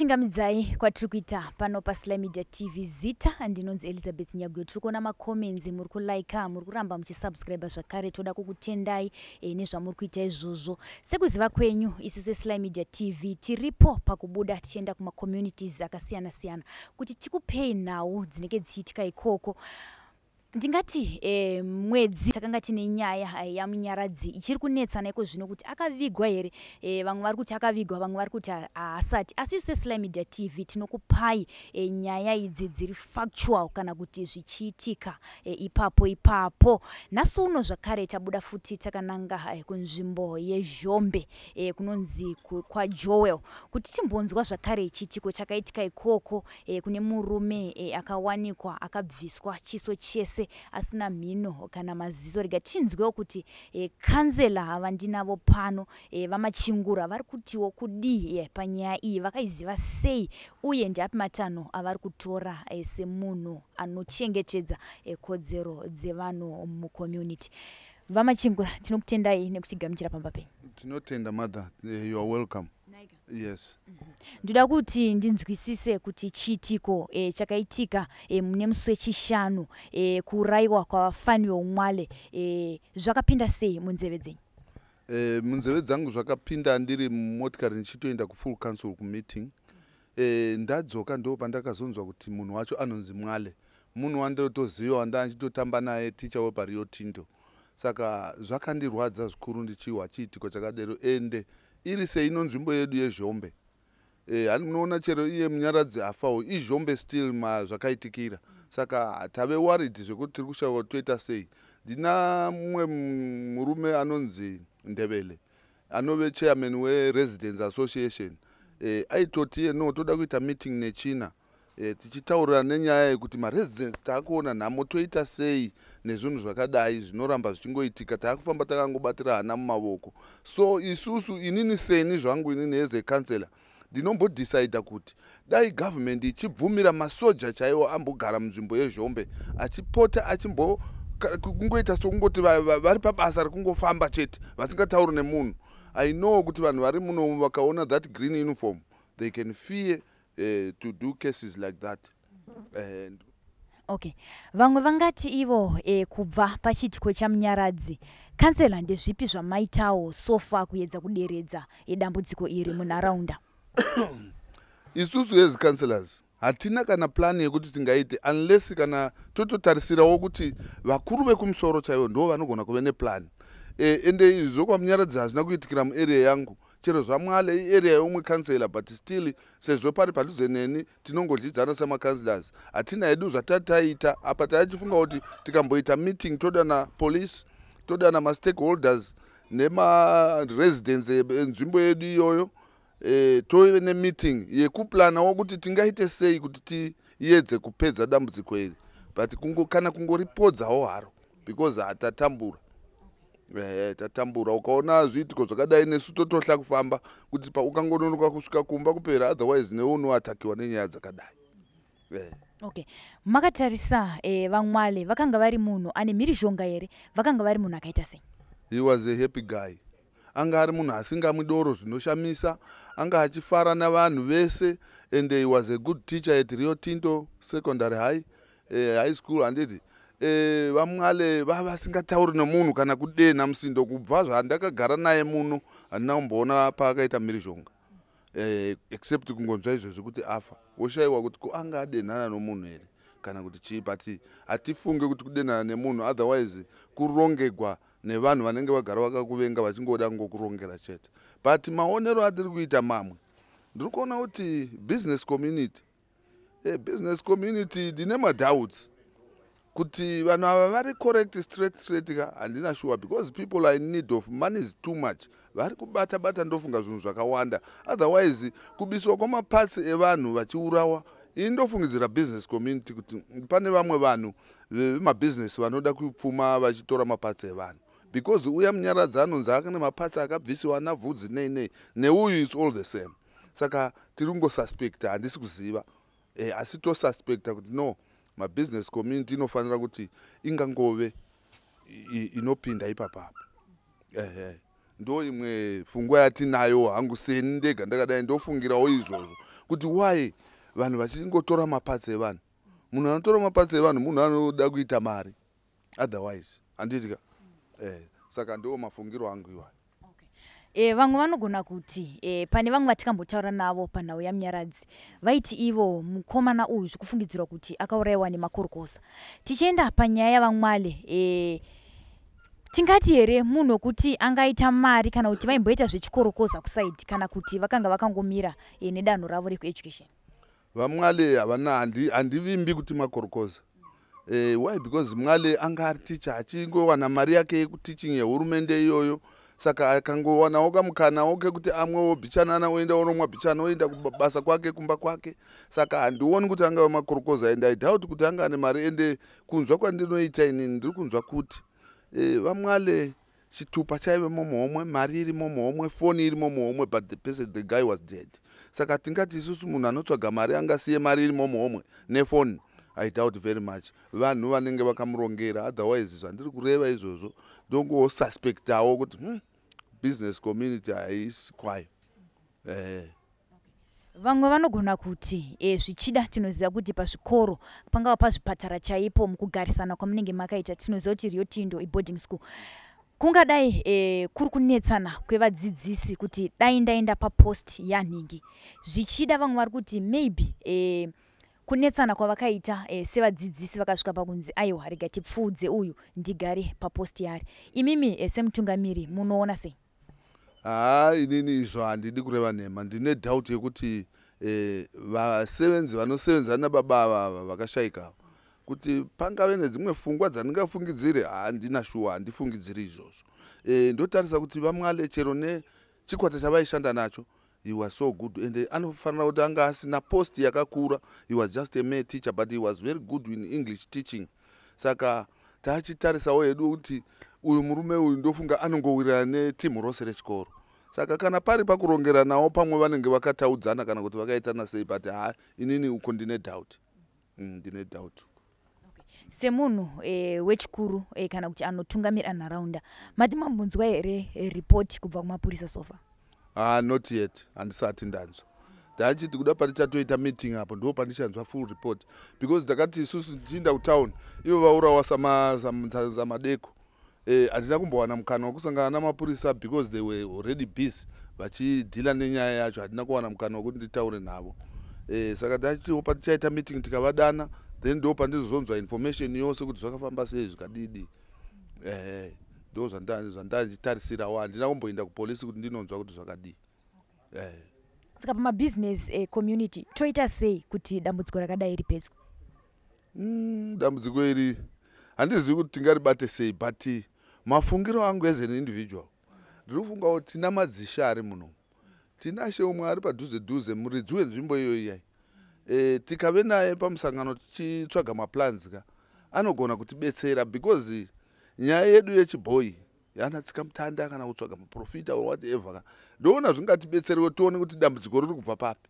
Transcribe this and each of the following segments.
Kukuchingamidzai kwatiri kuita pano paSly Media TV. Zita ndinonzi Elizabeth Nyaguyo. Tiri kuona macomments, muri kulika, muri kuramba muchisubscribe zvakare. Toda kukutendai nezvamuri kuita izvozvo. Sekuziva kwenyu, isu seSly Media TV tiripo pakubuda tichienda kumacommunities akasiyana-siyana kuti tikupei nhau dzinenge dzichiitika ikoko. Ndingati mwedzi takanga tine nyaya yaMunyaradzi ichiri kunetsana iko zvino kuti akavigwa here. Vamwe vari kuti akavigwa, vamwe vari kuti haasati. Asi isu seSly Media TV tinokupai nyaya idzi dziri factual kana kuti zvichiitika ipapo ipapo. Nhasi uno zvakare tabuda futi takananga kunzvimbo yeZhombe, kunonzi kwaJoel, kuti timbonzwa zvakare chiitiko chakaitika ikoko kune murume akawanikwa akabviswa chiso chese, asina mhino kana maziso. Rega tinzwewo kuti kansela vandinavo pano, VaMachingura, vari kutiwo kudii panyaya iyi, vakaiziva sei uye ndeapi matanho avari kutora semunhu anochengetedza kodzero dzevanhu mucommunity. VaMachingura, tinokutendai nekutigamuchira pamba penyu. Tinotenda, mother. You are welcome, yes. Ndoda kuti ndinzwisise kuti chiitiko chakaitika nemusi weChishanu, kuurayiwa kwaVaFanuel Mwale, zvakapinda sei munzeve dzenyu? Munzeve dzangu zvakapinda ndiri mumotikari ndichitoenda kufull council kumeeting. Ndadzoka ndo pandakazonzwa kuti munhu wacho anonzi Mwale, munhu wandotoziva, wanda ndichitotamba naye, ticha wepaRio Tinto. Saka zvakandirwadza zvikuru ndichihwa chiitiko chakadero, ende iri seino nzvimbo yedu yeZhombe. Hani munoona chero iye Munyaradzi afawo iZhombe still zvakaitikira. Saka tave worried zvekuti tiri kushayiwa kuti toita sei. Ndina mumwe murume anonzi Ndebele, anove chairman weresidents association. Aitoti iye, no, toda kuita meeting neChina, tichitaurira nenyaya yekuti maresidents taakuona nhamo, toita sei nezvinhu zvakadai zvinoramba zvichingoitika. Taakufamba takangobatira hana mumavoko. So isusu, inini seni zvangu, inini as a councillor, ndinombodecida kuti dai government ichibvumira masoja chaiwo ambogara munzvimbo yeZhombe, achipota achimbo kungoita sokungoti vari pabasa rekungofamba chete, vasingatauri nemunhu. I know kuti vanhu vari muno vakaona that green uniform, they can fear to do cases like that. And Okay, vamwe vangati ivo kubva pachiitiko chaMunyaradzi, kansela, ndezvipi zvamaitawo so far kuedza kuderedza dambudziko iri munharaunda? Isusu as councillors hatina kana plan yekuti tingaite, unless kana tototarisirawo kuti vakuru vekumusoro chaivo ndo vanogona kuve neplan. Ende izvo kwaMunyaradzi hazvina kuitikira muarea yangu. Chero zvaMwale iarea yeumwe councillor, but still sezvo pari padhuze neni, tinongodyidzana semacouncillors. Hatina hedu zvatati taita apa. Taichifunga kuti tikamboita meeting, todana police, todana mastakeholders nemaresidents enzvimbo yedu iyoyo, tove nemeeting yekuplanawo kuti tingaite sei kuti tiedze kupedza dambudziko iri, but kana kungoripodzawo haro, because hatatambura, tatambura. Ukaona zviitiko zvakadai, nesu totohla kufamba kuti ukangononoka kusvika kumba kupera, otherwise newe unoatakiwa nenyaya dzakadai. Okay, makatarisa VaMwale vakanga vari munhu ane mhirizhonga here? Vakanga vari munhu akaita sei? He was a happy guy. Anga ari munhu asingamwi doro zvinoshamisa, anga achifara navanhu vese, and he was a good teacher at Rio Tinto Secondary High School, handiti? VaMwale vavasingatauri nemunhu kana kudena musindo. Kubva zvandakagara naye muno, handina kumboona paakaita mhirizhonga, except kungonzwa izvozvo kuti afa, woshayiwa kuti ko anga adenhana nomunhu here kana kuti chii. But hatifunge kuti kudenhana nemunhu, otherwise kurongegwa nevanhu vanenge vagara vakakuvenga, vachingoda kungokurongera chete. But maonero atiri kuita mamwe, ndiri kuona kuti business community, business community, ndine madoubts kuti vanhu ava vari correct straight straight ka. Handina sure, because people are in need of money is too much. Vari kubata bata, ndofunga zvinhu zvakawanda. Otherwise kubiswa kwamaparts evanhu vachiurawa, ini ndofungidzira business community, kuti pane vamwe vanhu vemabhizinesi vanoda kupfuma vachitora maparts evanhu, because uya Munyaradzi anonzi akane maparts akabvisiwa navhudzi nei nei, neuyu is all the same. Saka tiri kungosuspecta, handisi kuziva, asi tosuspecta kuti no, mabusiness community inofanira kuti ingangove inopinda ipapapa. Ehe, ndo imwe pfungwa yatinayo hangu seni ndega ndakadai, ndofungirawo izvozvo Kuti why vanhu vachingotora maparts evanhu? Munhu anotora maparts evanhu munhu anoda kuita mari, otherwise handiti ka. Saka ndiwo mafungiro angu iwayo. Vamwe vanogona kuti pane vamwe vatikambotaura navo panhau yaMunyaradzi, vaiti ivo mukomana uyu zvikufungidzirwa kuti akaurayiwa nemakorokoza. Tichienda panyaya yavaMwale, tingati here munhu wekuti angaita mari, kana kuti vaimboita zvechikorokoza kuside, kana kuti vakanga vakangomira nedanho ravo rekueducation? VaMwale havana, handivimbi kuti makorokoza. Why? Because Mwale anga ari ticha, achingowana mari yake yekuteaching yehurumende iyoyo. Saka akangowanawo kamukanawo kekuti amwewo bhichanana, oenda onomwa bhichana, oenda kubasa kwake, kumba kwake. Saka handioni kuti angave makorokoza, and I doubt kuti anga ane mari. Ende kunzwa kwandinoita inini, ndiri kunzwa kuti vaMwale chitupa chaivemo muhomwe, mari irimo muhomwe, foni irimo muhomwe, but the person, the guy was dead. Saka tingati isusu munhu anotsvaga mari angasiye mari irimo muhomwe nefoni? I doubt very much. Vanhu vanenge vakamurongera. Otherwise zvandiri kureva izvozvo, ndongosuspectawo kuti business community haisi kwayo. Vamwe vanogona kuti zvichida tinoziva kuti pazvikoro, pangava pazvipatara chaipo, mukugarisana kwamunenge makaita, tinoziva kuti Rio Tinto iboarding school, kungadai kuri kunetsana kwevadzidzisi kuti dai ndaenda papost yanhingi. Zvichida vamwe vari kuti maybe kunetsana kwavakaita sevadzidzisi, vakasvika pakunzi aiwa, rega tipfuudze uyu ndigare papost yari. Imimi semutungamiri munoona sei? Haa, inini izvo handidi kureva nhema. Ndine doubt yekuti vasevenzi vanosevenza nababa ava vakashayika, kuti pangave nedzimwe pfungwa dzandingafungidzire. Handina shuwa, handifungidziri izvozvo. Ndotarisa kuti vaMwale, chero nechikwata chavaishanda nacho, he was so good, and anofanira kuti anga asina post yakakura. He was just a mere teacher, but he was very good in English teaching. Saka tachitarisawo hedu kuti uyu murume uyu, ndofunga anongowirirana netimu rose rechikoro. Saka kana pari pakurongeranawo, pamwe vanenge vakataudzana kana kuti vakaitana sei, but ha, inini uko ndine doubt, ndine doubt. Semunhu wechikuru kana kuti anotungamira nharaunda, mati mambonzwa here ripoti kubva kumapurisa so far? Ah, not yet, handisati ndanzwa. Ndachiti kuda patichatoita meeting apo, ndo pandichanzwa full report, because takati isusu tichiinda kutown, ivo vaurawa samadeko. Handina kumbowana mukana wekusangana namapurisa because they were already busy vachideala nenyaya yacho. Handina kuwana mukana wekuti nditaure navo. Saka tachitiwo patichaita meeting, tikavadana, then ndo pandizozonzwa information yose kuti zvakafamba sei, zvikadidi. Ndo zvandandichitarisirawo. Handina kumboenda kupolisi kuti ndinonzwa kuti zvakadii. Saka pamabusiness community toita sei kuti dambudziko rakadai ripedzwe? Dambudziko iri handizivi kuti tingaribate sei, but mafungiro angu as an individual, ndiri kufunga kuti tina madzishe ari muno. Tina she umwe ari padhuze dhuze, muridzi wenzvimbo iyoyo iyai. Tikave naye pamusangano tichitsvaga maplans ka, anogona kutibetsera, because nyaya yedu yechibhoi yana tsika mutanda kana kutsvaga maprofita or whatever ka, ndoona zvingatibetserewo tione kuti dambudziko riri kubva papi,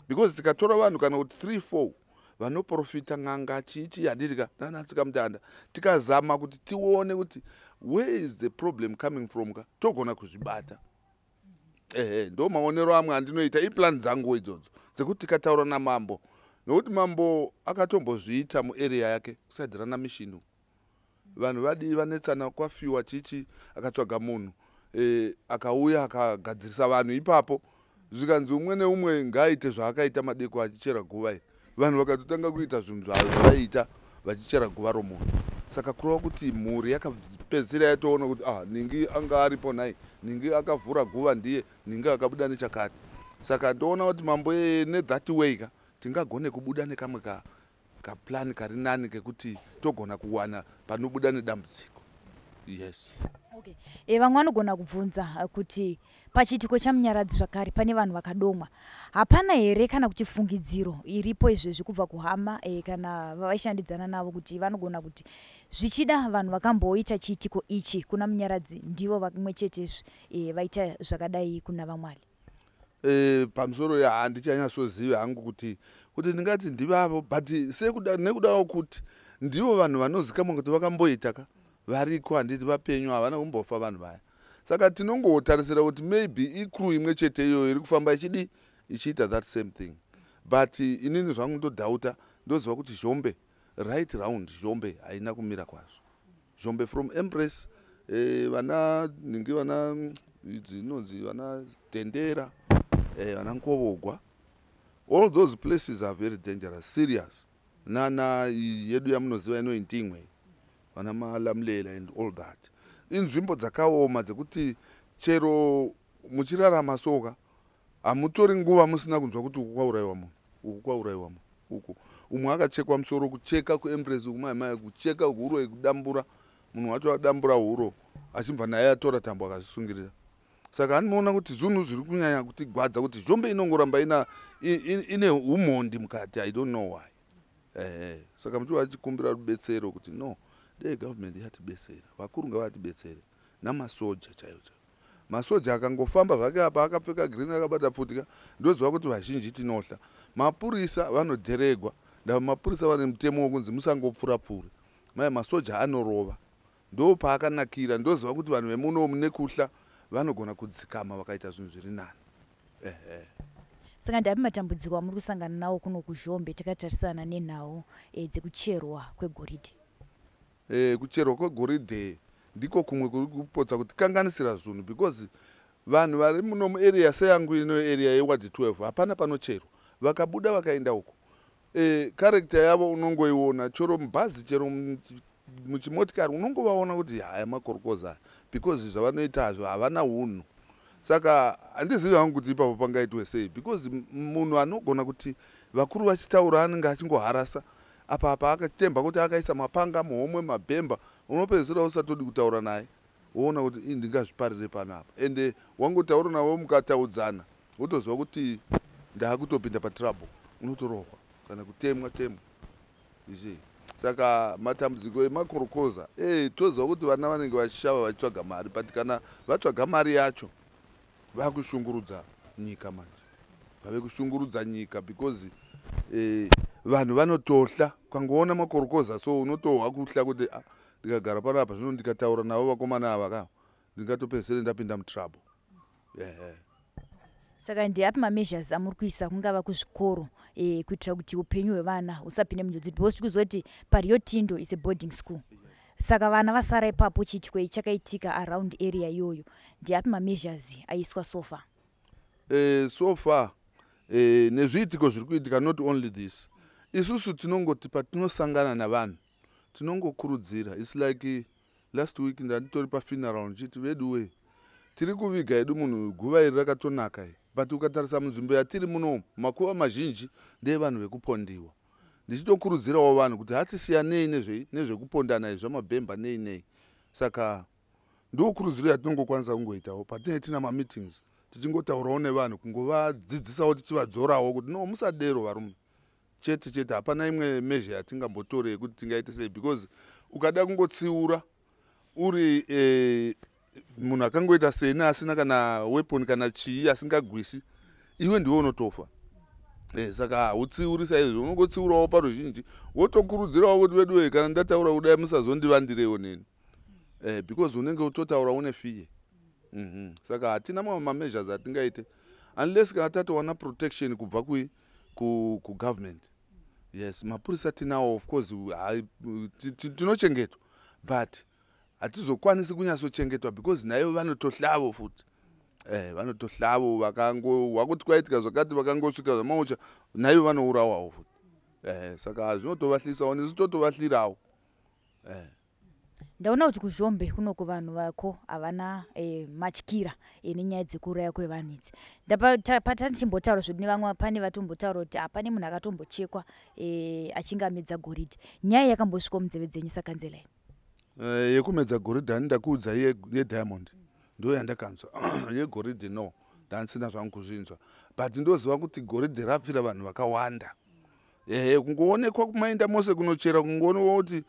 because tikatora vanhu kana kuti 3 4 vanoprofita, n'anga, chichi, handiti ka, nanatsika mutanda, tikazama kuti tione kuti where is the problem coming from ka, togona kuzvibata. Ehe, ndo maonero amwe andinoita. Iplan dzangu idzodzo dzekuti tikataura namambo, nokuti mambo akatombozviita muarea yake kuside rana Mission. Vanhu vadii, vanetsana, kwafiwa chichi, akatsvaga munhu akauya akagadzirisa vanhu ipapo. Zvikanzi umwe neumwe ngaaite zvaakaita madeko achichera guva iri. Vanhu vakatotanga kuita zvinhu zvavaiita vachichera guva romunhu. Saka kureva kuti mhuri yakapedzisira yatoona kuti, ah, ningi anga aripo nhai, ningi akavhura guva ndiye, ningi akabuda nechakati. Saka ndoona kuti mambo nethat way ka, tingagone kubuda nekamwe kaplani kari nani kekuti togona kuwana panobuda nedambudziko, yes. Okay. Vamwe vanogona kubvunza kuti pachiitiko chaMunyaradzi zvakare pane vanhu vakadomwa. Hapana here kana kuti fungidziro iripo izvezvi kubva kuhama kana vavaishandidzana navo kuti vanogona kuti zvichida vanhu vakamboita chiitiko ichi kuna Munyaradzi ndivo vamwe chetezve vaita zvakadai kuna vaMwale? Pamusoro handichanyatsozivi hangu kuti ndingati ndivavo, but nekudawo kuti ndivo vanhu vanozikamwa kuti vakamboita ka, variko, handiti vapenyu, havana kumbofa vanhu vaya. Saka tinongotarisira kuti maybe icrew imwe chete iyoyo iri kufamba ichidi ichiita that same thing. But inini zvangu ndodhauta, ndoziva kuti Zhombe, right round Zhombe haina kumira kwazvo. Zhombe from Empress, vana ningi, vana idzi inonzi vana Tendera, vana Nkovogwa, all those places are very dangerous, serious. Nana yedu yamunoziva inointimwe, vana Malamlela and all that, inzvimbo dzakaoma dzekuti chero muchirarama soka, hamutori nguva musina kunzwa kuti uku kwaurayiwa munhu, uku kwaurayiwa munhu, uku umwe akachekwa musoro, kucheka kuEmpress uku, mai kucheka huro, kudambura munhu wacho, adambura huro, achibva naye atora tambo akazvisungirira. Saka handimaona kuti zvinhu zviri kunyanya kutigwadza kuti Zhombe inongoramba ina ine umhondi mukati. I don't know why. Saka muchiva achikumbira rubetsero kuti no, dei government yatibetsera, vakuru ngavatibetsere namasoja chaivo chaivo. Masoja akangofamba zvake apa akapfeka green, akabata pfutika, ndoziva kuti vazhinji tinohla. Mapurisa vanodheregwa, ndava mapurisa vane mutemo wekunzi musangopfura pfuri mai. Masoja anorova, ndo paakanakira. Ndoziva kuti vanhu vemuno nekuhla vanogona kudzikama vakaita zvinhu zviri nani, ehe. Saka ndapi matambudziko amuri kusangana nawo kuno kuZhombe takatarisana nenhau dzekucherwa kwegoridhe? Kucherwa kwegoridhe ndiko kumwe kuri kupotsa kutikanganisira zvinhu, because vanhu vari muno muarea seyangu ino, area yeward 12, hapana panocherwa. Vakabuda vakaenda uko, character yavo unongoiona chero mubhazi, chero muchimotikari, unongovaona kuti haya makorokoza aya, because zvavanoitazvo havana unhu. Saka handizivi hangu kuti ipapo pangaitwe sei, because munhu anogona kuti vakuru vachitaura anenge achingoharasa apa apa, akatemba kuti akaisa mapanga muhomwe, mabhemba, unopedzisira usatodi kutaura naye, woona kuti ii ndingazviparire panapa. Ende wangotaura navo, mukataudzana, wotoziva kuti ndaakutopinda patrouble, unotorohwa kana kutemwa temwa, you see. Saka matambudziko emakorokoza, toziva kuti vana vanenge vachishava vachitsvaga mari, but kana vatsvaga mari yacho, vakushungurudza nyika manje, vave kushungurudza nyika, because vanhu vanotohla ukangoona makorokoza. So unotohwa kuhla kuti ah, ndikagara panapa zvino, ndikataura navo vakomana ava ka, ndingatopedzisire ndapinda mutrouble, ehe. Saka ndeapi mameasures amuri kuisa, kungava kuzvikoro, kuitira kuti upenyu hwevana husapinde munjodzi? Because tikuzoti paRio Tinto is a boarding school, saka vana vasara ipapo, chiitiko chakaitika around area iyoyo, ndeapi mameasures aiswa so far? So far, nezviitiko zviri kuitika, not only this, isusu tinongoti patinosangana navanhu tinongokurudzira. It's like last week ndanditori pafuneral ndichiti, veduwe, tiri kuviga hedu munhu, guva iri rakatonaka iri, but ukatarisa munzvimbo yatiri munomu, makuva mazhinji ndeevanhu vekupondiwa. Ndichitokurudzirawo vanhu kuti hatisiyanei nezvekupondana izvi, zvamabhemba, nei nei. Saka ndokurudziro yatinongokwanisa kungoitawo patinenge tina mameetings, tichingotaurawo nevanhu, kungovadzidzisawo, tichivadzorawo kuti no, musadero varume. Chete chete, hapana imwe measure yatingambotore yekuti tingaite sei, because ukada kungotsiura uri munhu akangoita seni, asina kana weapon kana chii, asingagwisi, iwe ndiwe unotofa. Saka hautsiuri saizvo, unongotsiurawo paruzhinji, wotokurudzirawo kuti veduwe, kana ndataura kudai, musazondivandirewo neni, because unenge utotaura une fear. Saka hatina mamwe mameasures atingaite unless kana tatowana protection kubva kugovernment. Yes, mapurisa tinawo, of course, tinochengetwa, but hatizokwanisi kunyatsochengetwa because naivo vanotohlavo futi, vanotohlavo. Vakangohwa kuti kwaitika zvakati, vakangosvika zvamaucha, naivo vanourawawo futi. Saka zvinotovahlisawo, nesu totovahlirawo. Ndaona kuti kuZhombe kunoko vanhu vako havana matyira nenyaya dzekuuraya kwevanhu idzi. Patatichimbotaura zvedu nevamwe, pane vatombotaura kuti hapane munhu akatombochekwa achinge amedza goridhe. Nyaya yakambosvikawo munzeve dzenyu sakansela ini? Yekumedza goridhe hani ndakuudza, yediamond ndo yandakanzwa. Yegoridhe no, ndandisina zvangu kuzvinzwa, but ndoziva kuti goridhe rafira vanhu vakawanda. Ehe, kungoonekwa kumaenda mose kunochera, kungoonekwa kuti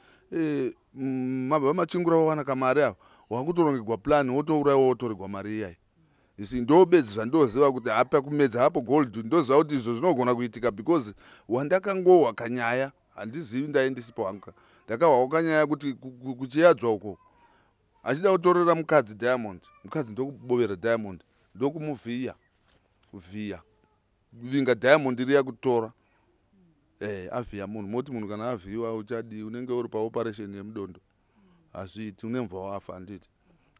mabva machingura, vawana kamari ava, wakutorongegwa plan, wotourayiwa, wotoregwa mari iyai isi. Ndo bedzi zvandoziva kuti hapa kumedza hapo gold, ndoziva kuti izvo zvinogona kuitika, because wandakangohwa kanyaya, handizivi, ndai ndisipo hangu, ndakahwawo kanyaya kuti kuchiyadzwa uko achida kutorera mukadzi diamond, mukadzi ndokubovera diamond, ndokumuvhiya vhiya. Kutovinga diamond riya kutora. Avhiya munhu, moti munhu kana avhiyiwa uchadii? Unenge uri paoperation yemudondo, hazviiti, unemva wafa, handiti?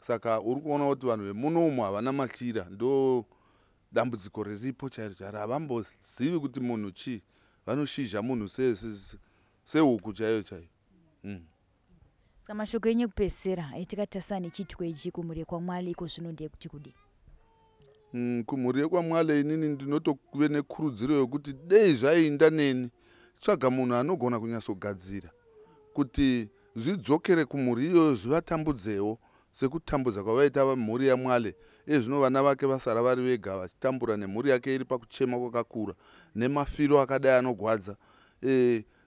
Saka uri kuona kuti vanhu vemunomu havana matyira. Ndo dambudziko riripo chairo chairo. Havambozivi kuti munhu chii, vanoshizha munhu sehuku chaiyo chaiyo. Saka mashoko enyu ekupedzisira tikatasana nechiitiko ichi kumhuri yekwaMwale iko zvino ndeyekuti kudii? Kumhuri yekwaMwale inini ndinotove nekurudziro yokuti dei zvainda neni tsvaga munhu anogona kunyatsogadzira kuti zvidzokere kumhuri iyoyo, zvivatambudzewo sekutambudza kwavaita mhuri yaMwale. Iye zvino vana vake vasara vari vega vachitambura, nemhuri yake iri pakuchema kwakakura nemafiro akadai anogwadza.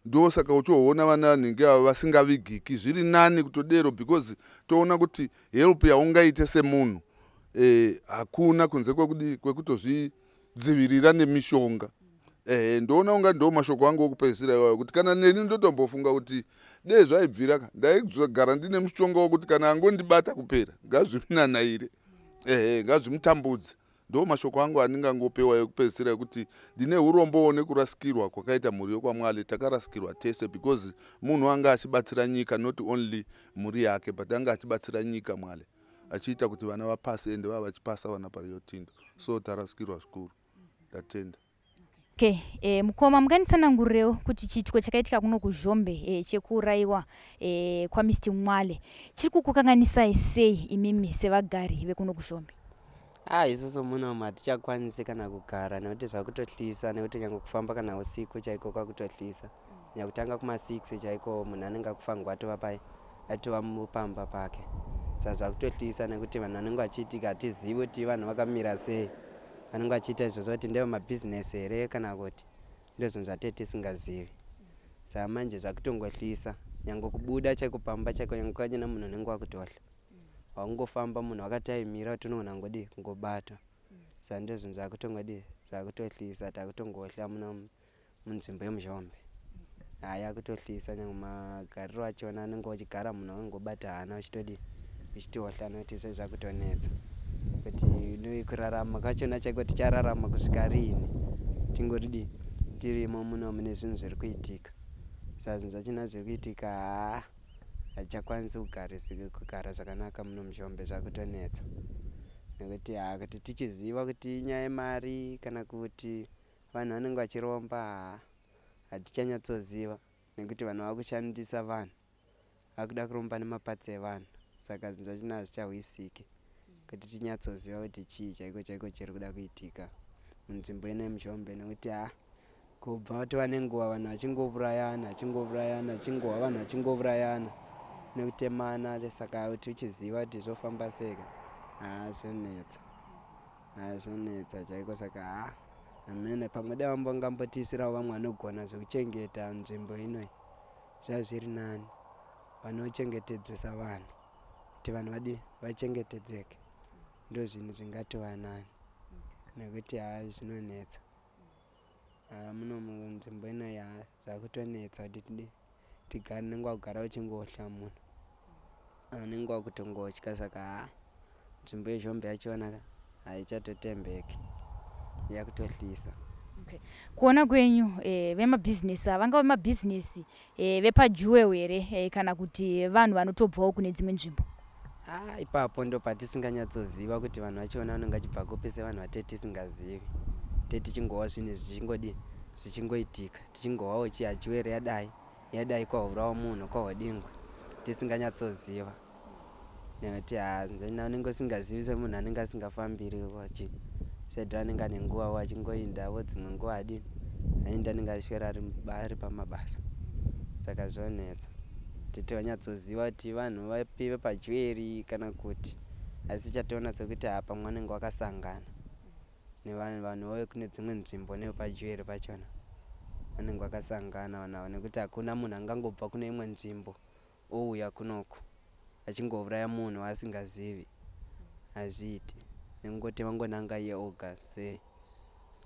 Ndosaka uchiona vana nhingi ava vasingavigiki. Zviri nani kutodero because toona kuti help yaungaite semunhu hakuna kunze kwekudi kwekutozvidzivirira nemishonga. Ndoona unga ndo mashoko angu okupedzisira iwayo, kuti kana neni ndotombofunga kuti dei zvaibvira ka ndaigara ndine mushonga wokuti kana angondibata kupera ngazvimunanaire, ehe, ngazvimutambudze. Ndo mashoko angu andingangopewa ekupedzisira, ekuti ndine urombowo nekurasikirwa kwakaita mhuri yekwaMwale. Takarasikirwa tese because munhu anga achibatsira nyika, not only mhuri yake, but anga achibatsira nyika Mwale, achiita kuti vana vapase, ende vava vachipasa vana paRio Tinto. So tarasikirwa zvikuru, ndatenda. Okay, mukoma, munganditsanangurirewo kuti chiitiko chakaitika kuno kuZhombe chekuurayiwa kwaMr Mwale chiri kukukanganisai sei imimi sevagari vekuno kuZhombe? Ah, isusu munomu hatichakwanisi kana kugara nekuti zvakutohlisa, nekuti nyange kufamba kana usiku chaiko kwakutohlisa. Nyakutanga kuma6 chaiko munhu anenge akufanirwa atova pai, atova mupamba pake. Saka zvakutohlisa nekuti vanhu vanenge vachiitika hatizivi kuti vanhu vakamira sei. Vanenge vachiita izvozvo kuti ndevemabhizinesi here kana kuti ndozvinhu zvatee tisingazivi. Saka manje zvakutongohlisa, nyange kubuda chaiko pamba chaiko, nyange kwanyina munhu unenge wakutohla, waungofamba munhu wakataimira kuti unoona ngodi kungobatwa. Saka ndozvinhu zvakutongodi zvakutohlisa. Takutongohla muno munzvimbo yemuZhombe. Haya, kutohlisa, nyange magariro achona anenge uchigara munhu wakangobata hana, uchitodi uchitohla, nekuti sezvakutonetsa kuti kurarama kwachona chaiko tichararama kusvika riini tingoridi tirimo muno mune zvinhu zviri kuitika. Saka zvinhu zvachona zviri kuitika, haa, hatichakwanisi kugara zvakanaka muno muZhombe. Zvakutonetsa nekuti haa, kuti tichiziva kuti inyaya yemari kana kuti vanhu vanenge vachiromba, haa, hatichanyatsoziva, nekuti vanhu vakushandisa vanhu, vakuda kuromba nemapatsi evanhu. Saka zvinhu zvachona hazvichahwisiki kuti tinyatsoziva kuti chii chaiko chaiko chiri kuda kuitika munzvimbo ino yemuZhombe, nekuti ha, kubva tova nenguva vanhu vachingourayana, vachingourayana, vachingohwa vanhu vachingourayana nekutemana. Saka kuti uchiziva kuti zvofamba sei, haa, zvonetsa, haa, zvonetsa chaiko. Saka haa, hamene, pamwe dai vambongambotiisirawo vamwe vanogona zvekuchengeta nzvimbo inoi, zvazviri nani, vanochengetedzesa vanhu kuti vanhu vadi vachengetedzeke. Ndo zvinhu zvingatova nani, nekuti haa, zvinonetsa. Haa, muno munzvimbo inoi, haa, zvakutonetsa kuti tidi tigare nenguva kugara uchingohla munhu unenge wakutongotya. Saka haa, nzvimbo yeZhombe yachona haichatotembeki, yakutohlisa. Okay. Kuona kwenyu, vemabhizinesi ava vangava vemabhizinesi vepaJewel here kana kuti vanhu vanotobvawo kune dzimwe nzvimbo? Ah, ipapo ndo patisinganyatsoziva kuti vanhu vachona vanenge vachibva kupi, sevanhu vatee tisingazivi. Te tichingohwa zvinhu zvichingodi zvichingoitika, tichingohwawo chihajuweri yadai yadai, kwaurawo munhu kwahodingwe, tisinganyatsoziva, nekuti ha, unenge usingazivi semunhu anenge asingafambiri wachi sedhi, anenge ane nguvawo achingoindavo, dzimwe nguva adini aindi, anenge achiswera ari pamabasa. Saka zvonetsa kuti tinyatsoziva kuti vanhu vapi vepajuweri kana kuti, asi chatoona sekuti ha, pamwe vanenge vakasangana nevanhu, vanhu vekune dzimwe nzvimbo nevepajuweri pachona vanenge vakasangana vanhu ava, nekuti hakuna munhu angangobva kune imwe nzvimbo ouya kunoku achingouraya munhu waasingazivi. Hazviiti, nekungoti vangonanga iye oga sei.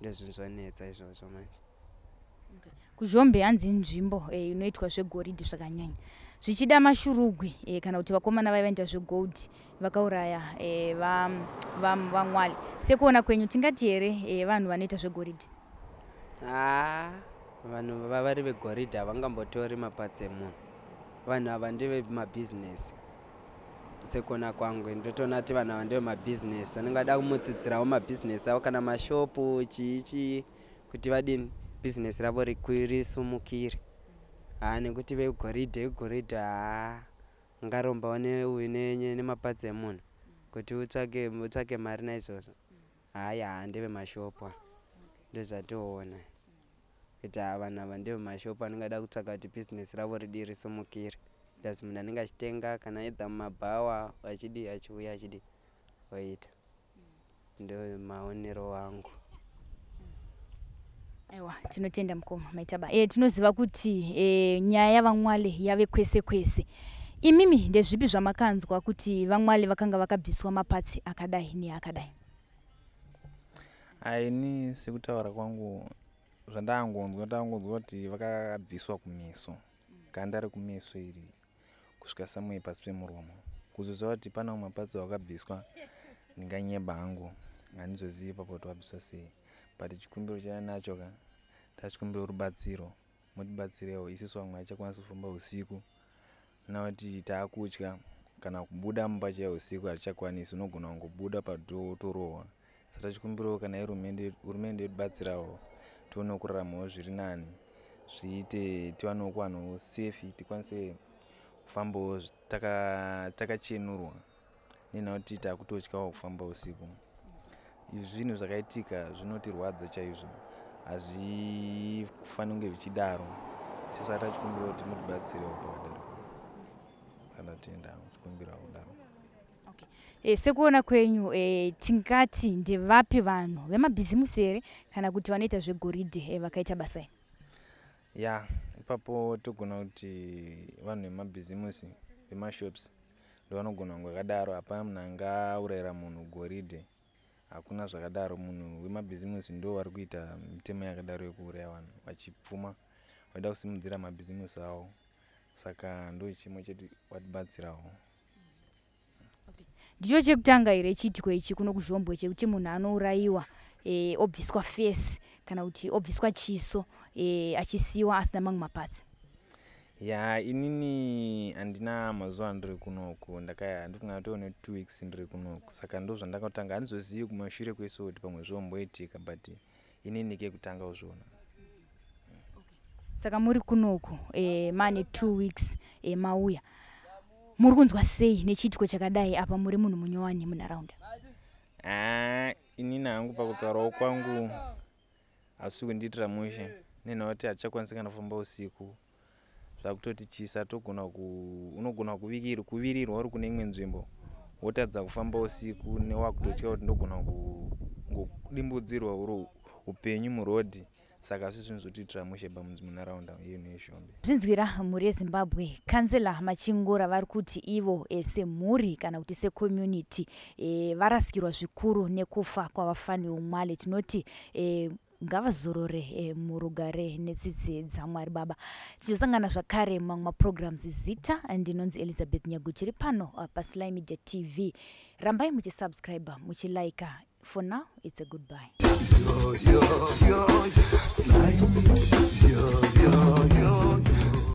Ndozvinhu zvonetsa izvozvo manje. KuZhombe hanzi inzvimbo inoitwa zvegoridhe zvakanyanya, zvichida mashurugwi kana kuti vakomana vai vaita zvegold vakauraya vaMwale. Sekuona kwenyu, tingati here vanhu vanoita zvegoridhe? Haa, vanhu vavari vegoridhe havangambotori maparts emunhu. Vanhu ava ndevemabhizinesi, sekuona kwangu ndotoona kuti vanhu ava ndevemabhizinesi, vanenge vada kumutsitsirawo mabhizinesi avo kana mashopu chii chii, kuti vadini, bhizinesi ravo risumukire. Haa, nekuti vegoridhe igoridhe, haa, ungarombawo nemaparts emunhu kuti utsvake mari naizvozvo? Hayi, haa, ndevemashopu ava, ndozvatoona kuti haa, vanhu ava ndevemashopu anenge ada kutsvaka kuti bhizinesi ravo ridi risumukire. Plus munhu anenge achitenga kana either mumabhawa achidii, achiuya achidii oita. Ndo maonero angu. Aiwa, tinotenda mukoma, maita basa. Tinoziva kuti nyaya yaVaMwale yave kwese kwese. Imimi ndezvipi zvamakanzwa kuti VaMwale vakanga vakabviswa maparts akadai neakadai? Aini sekutaura kwangu, zvandangonzwa, ndangonzwa kuti vakabviswa kumeso, ganda rekumeso iri kusvika samwe pasi pemuromo. Kuzoziva kuti pane mamwe maparts wakabviswa, ndinganyeba hangu, handizozivi ipapo kuti wabviswa sei. But chikumbiro chainacho ka, tachikumbira rubatsiro, mutibatsirewo isusu vamwe hatichakwanisi kufamba usiku, nakuti taakutya kana kubuda mumba chaiyo usiku hatichakwanisi. Unogona kungobuda padoor wotorohwa. Saka tachikumbirawo kana hurumende yotibatsirawo, tionewo kuraramawo zviri nani, zviite tiwanewo kuwanawo safe, tikwanise kufambawo takachenurwa, nenhau takutotyawo kufamba usiku. Izvi zvinhu zvakaitika zvinotirwadza chaizvo, hazvifaniri kunge zvichidaro. Saka tachikumbira kuti mutibatsirewo pakadaro. Kandatenda, chikumbirawo kudaro. Sekuona kwenyu, tingati ndevapi vanhu vemabhizimusi here kana kuti vanoita zvegoridhe vakaita basa iri? Ya, ipapo togona kuti vanhu vemabhizimusi, vemashops, ndovanogona kunge vakadaro. Hapana munhu angaurayira munhu goridhe, hakuna zvakadaro. Munhu wemabhizimusi ndo vari kuita mitemo yakadaro yekuuraya vanhu vachipfuma, vaida kusimudzira mabhizimusi avo. Saka ndo chimwe chedu, vatibatsirawo. Ndicho chekutanga here chiitiko ichi kuno kuZhombwe chekuti munhu anourayiwa, obviswa face kana kuti obviswa chiso, achisiyiwa asina mamwe maparts? Ya, inini handina mazuva andiri kunoku, ndakaya ndifunga ndatoone 2 weeks ndiri kunoku. Saka ndo zvandakatanga, handizozivi kumashure kwese kuti pamwe zvomboitika, but inini kekutanga kuzviona. Saka muri kunoku mane 2 weeks mauya, muri kunzwa sei nechiitiko chakadai apa muri munhu munyowani munharaunda? Haa, inini hangu pakutaurawo kwangu hausi kundiitira mushe, nenhau kuti hatichakwanisi kana kufamba usiku, zvakutotityisa. Togona unogona kuvirirwa uri kune imwe nzvimbo, wotadza kufamba usiku newakutotya kuti ndogona kungodimbudzirwa uri upenyu murodhi. Saka asi zvinhu zvotiitira mushe munharaunda yenu yeZhombe. Zvinzwira mhuri yeZimbabwe, Kansela Machingura vari kuti ivo semhuri kana kuti secommunity varasikirwa zvikuru nekufa kwaVaFanuel Mwale. Tinoti ngavazorore murugare netsitsi dzaMwari Baba. Tichosangana zvakare mamwe maprograms. Zita ndinonzi Elizabeth Nyaguchiri, pano paSly Media TV. Rambai muchisubscribe, muchilika. For now it's a goodbye. Yo, yo, yo, yo. Sly Media. Yo, yo, yo.